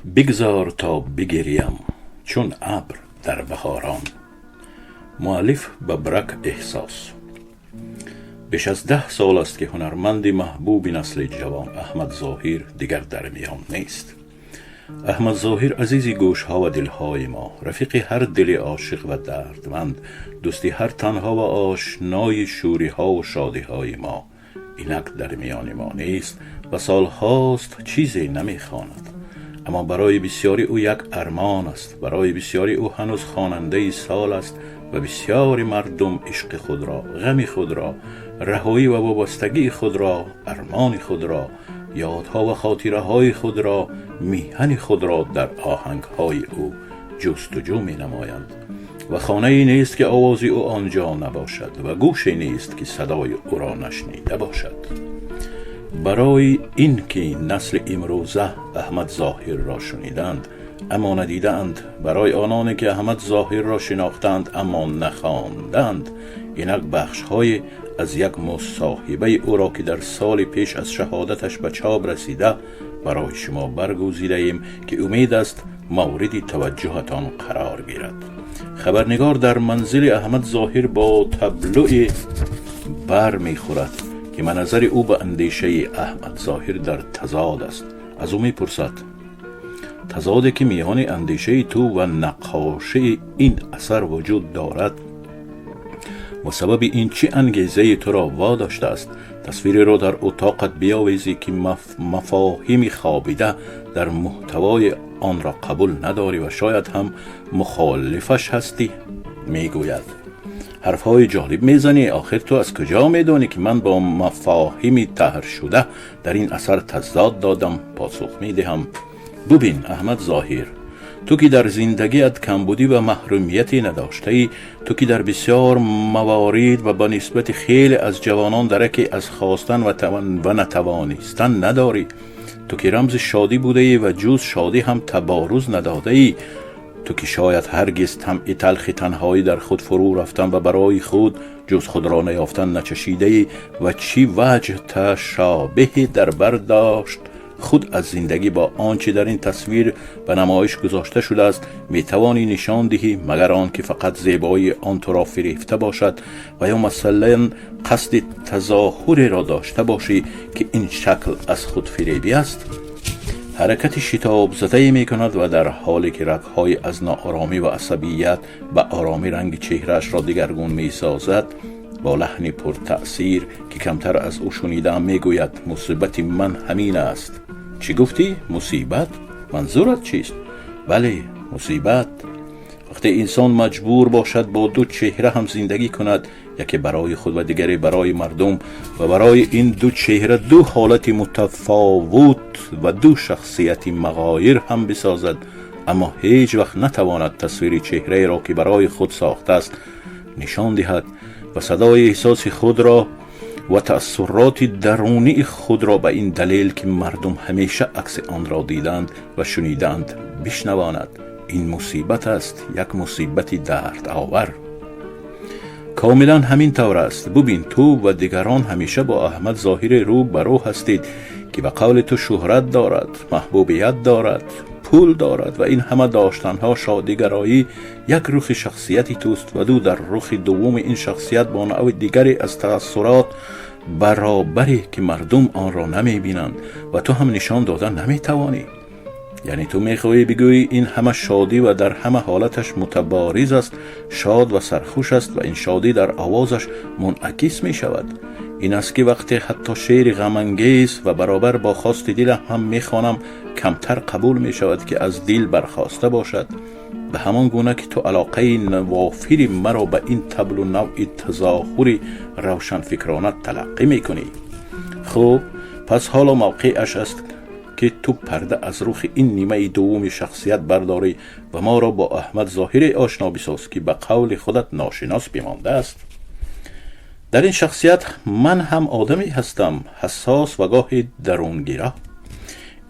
Бигзор то бигирям, чун абр дар баҳорон. Муаллиф Бабрак Эҳсос. Беш аз 10 сол аст, ки ҳунарманди маҳбуби насли ҷавон Аҳмад Зоҳир дигар дар миён нест. Аҳмад Зоҳир, азизи гӯшҳо ва дилҳои мо, рафиқи ҳар дили ошиқ ва дардманд, дӯсти ҳар танҳо ва ошнои шӯриҳову шодиҳои мо инак дар миёни мо нест ва солҳост чизе намехонад. Аммо барои бисёри ӯ як армон аст, барои бисёри ӯ ҳанӯз хонандаи сол аст ва бисёри мардум ишқи худро, ғами худро, раҳоӣ ва вобастагии худро, армони худро, ёдҳо ва хотираҳои худро, миҳани худро дар оҳангҳои ӯ ҷустуҷӯ менамоянд. Ва хонае нест, ки овози ӯ он ҷо набошад, ва гӯше нест, ки садои ӯро нашнида бошад. Барои ин ки насли имрӯза Аҳмад Зоҳирро шуниданд, аммо надидаанд, барои ононе ки Аҳмад Зоҳирро шинохтаанд, аммо нахондаанд, инак бахшҳое аз як мусоҳибаи ӯро, ки дар соли пеш аз шаҳодаташ ба чоп расида, барои шумо баргузидаем, ки умед аст, мавриди таваҷҷӯҳатон қарор гирад. Хабарнигор дар манзили Аҳмад Зоҳир бо таблӯе бар мехӯрад, ки ба назари ӯ ба андешаи Аҳмад Зоҳир дар тазод аст. Аз ӯ мепурсад: «Тазоде, ки миёни андешаи ту ва наққошии ин асар вуҷуд дорад, ва сабаби ин чӣ ангезае туро водоштааст тасвиреро дар утоқат биёвезӣ, ки мафоҳими хобида дар муҳтавои онро қабул надорӣ ва шояд ҳам мухолифаш ҳастӣ?» Мегӯяд: «Ҳарфҳои ҷолиб мезанӣ. Охир ту аз куҷо медонӣ, ки ман бо мафоҳими таҳршуда дар ин асар тазод додам?» Посух медиҳам: «Бубин, Аҳмад Зоҳир, ту ки дар зиндагиат камбудӣ ва маҳрумияте надоштаӣ, ту ки дар бисёр маворид ва ба нисбати хеле аз ҷавонон дараке аз хостан ва натавонистан надорӣ, ту ки рамзи шодӣ будаӣ ва ҷуз шодӣ ҳам таборуз надодаӣ, ту ки шояд ҳаргиз тамъи талхи танҳоӣ, дар худ фурӯ рафтан ва барои худ ҷуз худро наёфтан начашидаӣ ва чӣ ваҷҳ ташобеҳе дар бар дошт худ аз зиндагӣ бо он чӣ дар ин тасвир ба намоиш гузошта шудааст метавонӣ нишон диҳӣ, магар он ки фақат зебоии он туро фирефта бошад ва ё масалан қасди тазоҳуреро дошта бошӣ, ки ин шакл аз худфиребӣ аст?» Ҳаракати шитобзадае мекунад ва дар ҳоле ки рагҳои аз нооромӣ ва асабият ба оромӣ ранги чеҳраашро дигаргун месозад, бо лаҳни пуртаъсир, ки камтар аз ӯ шунидаам, мегӯяд: «Мусибати ман ҳамин аст». «Чӣ гуфтӣ? Мусибат? Манзурат чист?» «Бале, мусибат. Вақте инсон маҷбур бошад бо ду чеҳра ҳам зиндагӣ кунад, яке барои худ ва дигаре барои мардум, ва барои ин ду чеҳра ду ҳолати мутафовут ва ду шахсияти муғоир ҳам бисозад, аммо ҳеҷ вақт натавонад тасвири чеҳраеро, ки барои худ сохтааст, нишон диҳад ва садои эҳсоси худро ва таассуроти дарунии худро ба ин далел, ки мардум ҳамеша акси онро диданд ва шунидаанд, бишнавонад, ин мусибат аст, як мусибати дардовар». «Комилан ҳамин тавр аст. Бубин, ту ва дигарон ҳамеша бо Аҳмад Зоҳире рӯ ба рӯ ҳастед, ки ба қавли ту шӯҳрат дорад, маҳбубият дорад, пул дорад ва ин ҳама доштанҳо, шодигароӣ як рухи шахсияти туст ва ду дар рухи дуввуми ин шахсият бо навъи дигаре аз таассурот баробаре, ки мардум онро намебинанд ва ту ҳам нишон дода наметавонӣ. Яъне ту мехоҳӣ бигӯӣ, ин ҳама шодӣ ва дар ҳама ҳолаташ мутабориз аст, шод ва сархуш аст ва ин шодӣ дар овозаш мунъакис мешавад. Ин аст, ки вақте ҳатто шеъри ғамангез ва баробар бо хости дилам ҳам мехонам, камтар қабул мешавад, ки аз дил бархоста бошад. Ба ҳамон гуна, ки ту алоқаи вофири маро ба ин таблу навъи тазоҳури равшанфикрона талаққӣ мекунӣ. Хуб, пас ҳоло мавқеаш аст, ки ту парда аз рухи ин нимаи дуввуми шахсият бардорӣ ва моро бо Аҳмад Зоҳире ошно бисоз, ки ба қавли худат ношинос бимондааст. Дар ин шахсият ман ҳам одаме ҳастам, ҳассос ва гоҳе дарунгиро,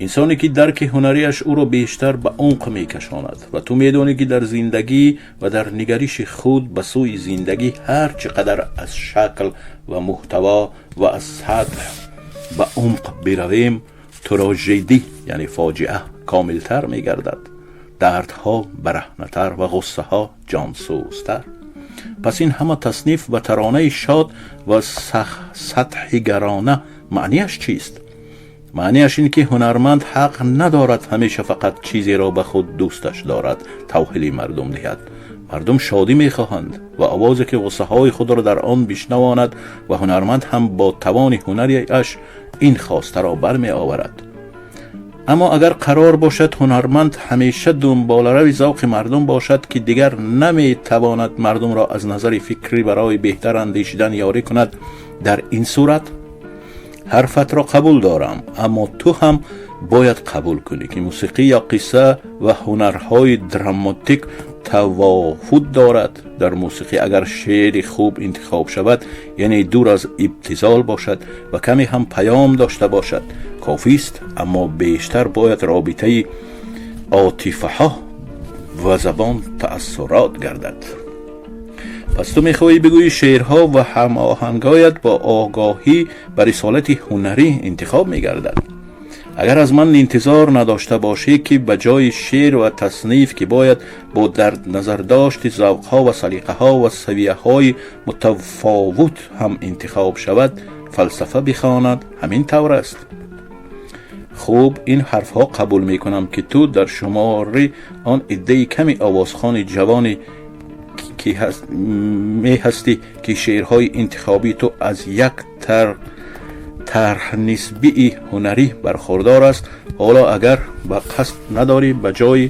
инсоне, ки дарки ҳунарияш ӯро бештар ба умқ мекашонад. Ва ту медонӣ, ки дар зиндагӣ ва дар нигариши худ ба сӯи зиндагӣ ҳар чӣ қадар аз шакл ва муҳтаво ва аз сатҳ ба умқ биравем, тражедӣ, яъне фоҷиа, комилтар мегардад, дардҳо бараҳнатар ва ғуссаҳо ҷонсӯзтар. Пас ин ҳама тасниф ва таронаи шод ва сатҳигарона маънияш чист? Маънияш ин ки ҳунарманд ҳақ надорад ҳамеша фақат чизеро ба худ дӯсташ дорад тавҳили мардум диҳад. Мардум шодӣ мехоҳанд ва овозе ки ғуссаҳои худро дар он бишнавонад, ва ҳунарманд ҳам бо тавони ҳунариаш ин хостаро бармеоварад. Аммо агар қарор бошад ҳунарманд ҳамеша дунболарави завқи мардум бошад, ки дигар наметавонад мардумро аз назари фикрӣ барои беҳтар андешидан ёрӣ кунад, дар ин сурат ҳарфатро қабул дорам, аммо ту ҳам бояд қабул кунӣ, ки мусиқӣ ё қисса ва ҳунарҳои драматик тавофут дорад. Дар мусиқӣ агар шеъри хуб интихоб шавад, яъне дур аз ибтизол бошад ва каме ҳам паём дошта бошад, кофист, аммо бештар бояд робитаи отифаҳо ва забон таассурот гардад. Пас ту мехоҳӣ бигӯӣ, шеърҳо ва ҳамоҳангҳоят бо огоҳӣ ба рисолати ҳунарӣ интихоб мегардад? Агар аз ман интизор надошта бошӣ, ки ба ҷои шеър ва тасниф, ки бояд бо дар назардошти завқҳо ва салиқаҳо ва савияҳои мутафовут ҳам интихоб шавад, фалсафа бихонад, ҳамин тавр аст. Хуб, ин ҳарфҳо қабул мекунам, ки ту дар шумори он иддаи ками овозхони ҷавони меҳастӣ, ки шеърҳои интихобии ту аз як тарҳнисбии ҳунарӣ бархурдор аст. Ҳоло агар ба қасд надорӣ, ба ҷои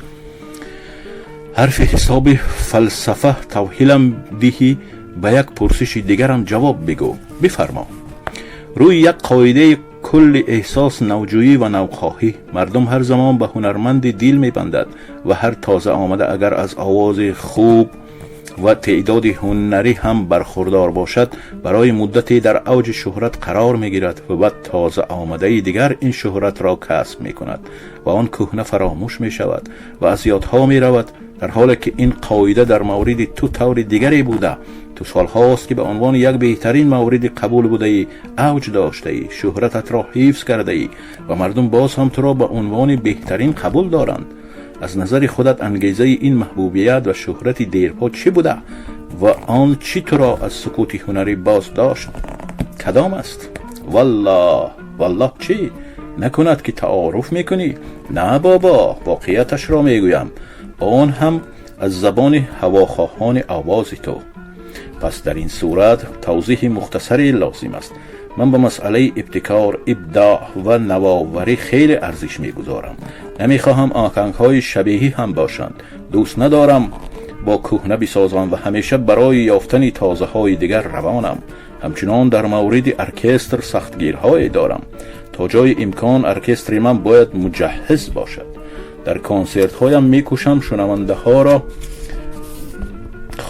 ҳарфи ҳисоби фалсафа тавҳилам диҳӣ, ба як пурсиши дигарам ҷавоб бигӯ. Бифармо. Рӯи як қоидаи кулли эҳсос, навҷӯӣ ва навхоҳӣ, мардум ҳар замон ба ҳунарманди дил мебандад ва ҳар тоза омада агар аз овози хуб ва теъдоди ҳунарӣ ҳам бархурдор бошад, барои муддате дар авҷи шӯҳрат қарор мегирад ва баъд тоза омадаи дигар ин шӯҳратро касб мекунад ва он кӯҳна фаромӯш мешавад ва аз ёдҳо меравад, дар ҳоле ки ин қоида дар мавриди ту таври дигаре буда. Ту солҳост, ки ба унвони як беҳтарин мавриди қабул будаӣ, авҷ доштаӣ, шӯҳрататро ҳифз кардаӣ ва мардум боз ҳам туро ба унвони беҳтарин қабул доранд. Аз назари худат ангезаи ин маҳбубият ва шӯҳрати дерпо чӣ буда ва он чӣ туро аз сукути ҳунарӣ боз дошт, кадом аст? Валлоҳ, валлоҳ, чӣ? Накунад ки таоруф мекунӣ? На бобо, воқеияташро мегӯям, он ҳам аз забони ҳавохоҳони овози ту. Пас дар ин сурат тавзеҳи мухтасаре лозим аст. Ман ба масъалаи ибтикор, ибдоъ ва навоварӣ хеле арзиш мегузорам. Намехоҳам оҳангҳои шабеҳӣ ҳам бошанд. Дӯст надорам бо кӯҳна бисозам ва ҳамеша барои ёфтани тозаҳои дигар равонам. Ҳамчунон дар мавриди оркестр сахтгирҳое дорам. То ҷои имкон оркестри ман бояд муҷаҳҳиз бошад. Дар консертҳоям мекӯшам шунавандаҳоро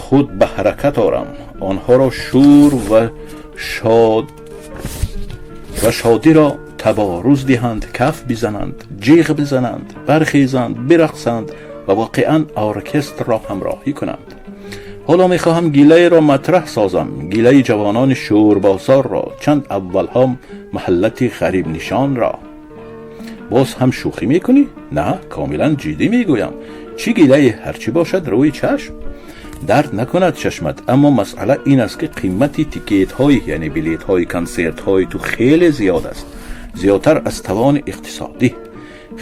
худ ба ҳаракат орам, онҳоро шӯр ва шодиро таборуз диҳанд, каф бизананд, ҷиғ бизананд, бархезанд, бирақсанд ва воқеан оркестрро ҳамроҳӣ кунанд. Ҳоло мехоҳам гилаеро матраҳ созам, гилаи ҷавонони шӯрбозорро, чанд аввалҳо маҳаллати ғарибнишонро. Боз ҳам шӯхӣ мекунӣ? На, комилан ҷиддӣ мегӯям. Чӣ гилае? Ҳарчӣ бошад, рӯи чашм. Дард накунад чашмат, аммо масъала ин аст, ки қимати тикетҳои, яъне билетҳои консертҳои ту хеле зиёд аст, зиёдтар аз тавони иқтисодӣ.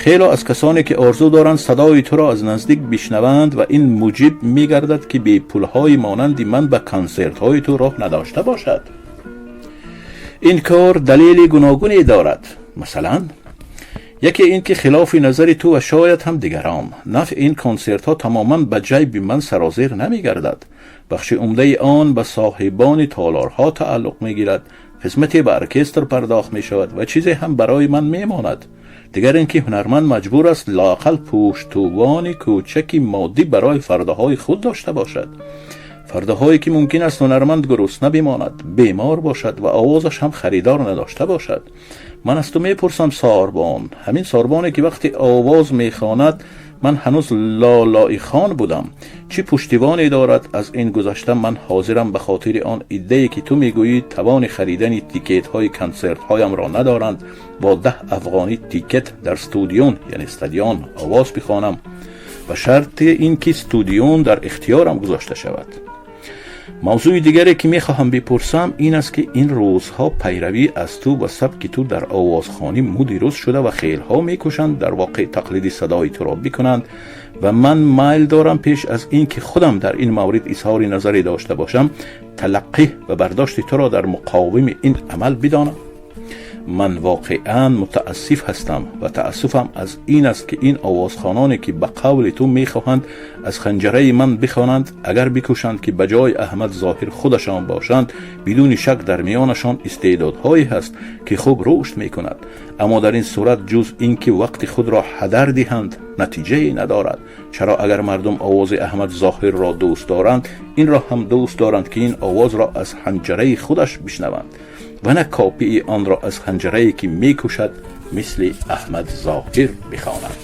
Хело аз касоне ки орзу доранд садои туро аз наздик бишнаванд, ва ин муҷиб мегардад, ки бепулҳои монанди ман ба консертҳои ту роҳ надошта бошад. Ин кор далели гуногуне дорад. Масалан, яке ин ки хилофи назари ту ва шояд ҳам дигарон, нафъи ин консертҳо тамоман ба ҷайби ман сарозер намегардад. Бахши умдаи он ба соҳибони толорҳо тааллуқ мегирад, қисмате ба оркестр пардохт мешавад ва чизе ҳам барои ман мемонад. Дигар ин ки ҳунарманд маҷбур аст лоақал пуштувони кӯчаки моддӣ барои фардаҳои худ дошта бошад, фардаҳое ки мумкин аст ҳунарманд гурусна бимонад, бемор бошад ва овозаш ҳам харидор надошта бошад. Ман аз ту мепурсам, сорбон, ҳамин сорбоне, ки вақте овоз мехонад, Ман ҳанӯз лолоихон будам. Чӣ пуштивоне дорад? Аз ин гузашта, ман ҳозирам ба хотири он иддае, ки ту мегӯӣ, тавони харидани тикетҳои консертҳоямро надоранд, бо 10 афғонӣ тикет дар студион, яъне стадион, овоз бихонам, ба шарти ин ки студион дар ихтиёрам гузошта шавад. Мавзӯи дигаре, ки мехоҳам бипурсам, ин аст, ки ин рӯзҳо пайравӣ аз ту ва сабки ту дар овозхонӣ муди рӯз шуда ва хелҳо мекӯшанд дар воқеъ тақлиди садои туро бикунанд ва ман майл дорам, пеш аз ин ки худам дар ин маврид изҳори назаре дошта бошам, талаққӣ ва бардошти туро дар муқовими ин амал бидонам. Ман воқеан мутаассиф ҳастам ва таассуфам аз ин аст, ки ин овозхононе, ки ба қавли ту мехоҳанд аз ханҷараи ман бихонанд, агар бикӯшанд, ки ба ҷои Аҳмад Зоҳир худашон бошанд, бидуни шак дар миёнашон истеъдодҳое ҳаст, ки хуб рушд мекунад, аммо дар ин сурат ҷуз ин ки вақти худро ҳадар диҳанд, натиҷае надорад. Чаро агар мардум овози Аҳмад Зоҳирро дӯст доранд, инро ҳам дӯст доранд, ки ин овозро аз ҳанҷараи худаш бишнаванд ва на копии онро аз ҳанҷарае, ки мекӯшад мисли Аҳмад Зоҳир бихонад.